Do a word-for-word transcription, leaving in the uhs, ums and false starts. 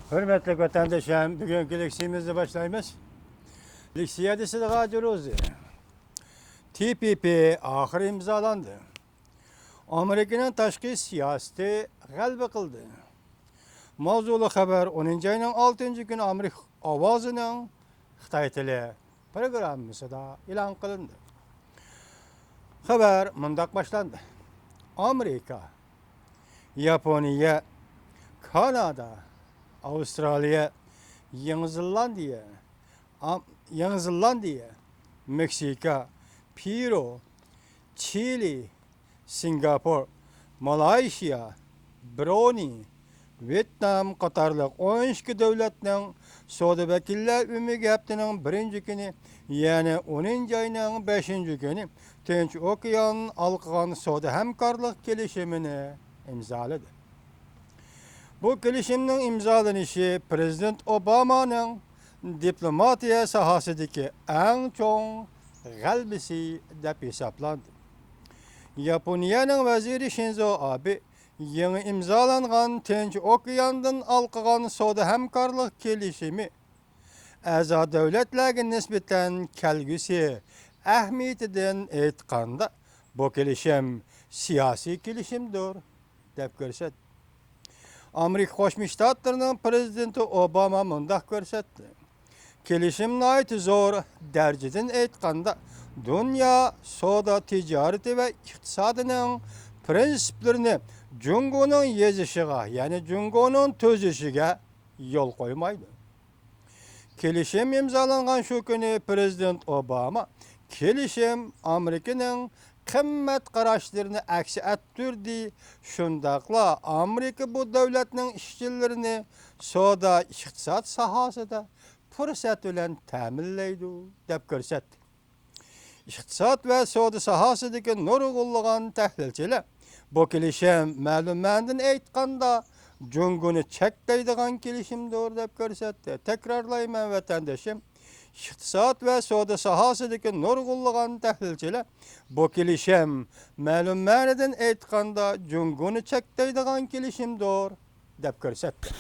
ھۆرمەتلىك ۋەتەنداشلار، بۈگۈنكى لېكسىيىمىزنى باشلايمىز. لېكسىيە دېسىدىغا جۇرۇزى. تى پى پى ئاخىرى ئىمزالاندى. ئامېرىكىنىڭ تاشقى سىياسىتى غەلىبە قىلدى. ماۋزۇلۇق خەۋەر ئونىنچى ئاينىڭ ئالتىنچى كۈنى ئامېرىكا ئاۋازىنىڭ خىتاي تىلى پروگراممىسىدا ئېلان قىلىندى. خەۋەر مۇنداق باشلاندى. ئامېرىكا، ياپونىيە، كانادا، ئاۋسترالىيە، يېڭى زېلاندىيە، ئام-، يېڭى زېلاندىيە، مېكسىكا، پېرۇ، چىلى، سىنگاپور، مالايشىيا، برۇنېي، ۋيېتنام قاتارلىق ئون ئىككى دۆلەتنىڭ سودا ۋەكىللەر ئۆمىكى ھەپتىنىڭ بىرىنچى كۈنى، يەنى ئونىنچى ئاينىڭ بەشىنچى كۈنى تىنچ ئوكيان ھالقىغان سودا ھەمكارلىق كېلىشىمىنى ئىمزالىدى. بۇ كېلىشىمنىڭ ئىمزالىنىشى پىرېزىدېنت ئوبامانىڭ دىپلوماتىيە ساھەسىدىكى ئەڭ چوڭ غەلىبىسى دەپ ھېسابلاندى. ياپونىيەنىڭ ۋەزىرى شىنزو ئابې يېڭى ئىمزالانغان تىنچ ئوكياندىن ھالقىغان سودا ھەمكارلىق كېلىشىمى ئەزا دۆلەتلەرگە نىسبەتەن كەلگۈسى ئەھمىيىتىدىن ئېيتقاندا، بۇ كېلىشىم سىياسىي كېلىشىمدۇر، دەپ كۆرسەتتى. ئامېرىكا قوشما شتاتلىرىنىڭ پىرېزىدېنتى ئوباما مۇنداق كۆرسەتتى. كېلىشىم ناھايىتى زور دەرىجىدىن ئېيتقاندا، دۇنيا سودا تىجارىتى ۋە ئىقتىسادىنىڭ پىرىنسىپلىرىنى جۇڭگونىڭ يېزىشىغا، يەنى جۇڭگونىڭ تۈزۈشىگە يول قويمايدۇ. كېلىشىم ئىمزالانغان شۇ كۈنى پىرېزىدېنت ئوباما كېلىشىم ئامېرىكىنىڭ قىممەت قاراشلىرىنى ئەكس ئەتتۈردى، شۇنداقلا ئامېرىكا بۇ دۆلەتنىڭ ئىشچىلىرىنى سودا ئىقتىساد ساھەسىدە پۇرسەت بىلەن تەمىنلەيدۇ، دەپ كۆرسەتتى. ئىقتىساد ۋە سودا ساھەسىدىكى نۇرغۇنلىغان تەھلىلچىلەر بۇ كېلىشىم مەلۇم مەنىدىن ئېيتقاندا جۇڭگونى چەكلەيدىغان كېلىشىمدۇر دەپ كۆرسەتتى. تەكرارلايمەن ۋەتەندىشىم، ئىقتىساد ۋە سودا ساھەسىدىكى نۇرغۇنلىغان تەھلىلچىلەر بۇ كېلىشىم مەلۇم مەنىدىن ئېيتقاندا جۇڭگونى چەكلەيدىغان كېلىشىمدۇر دەپ كۆرسەتتى.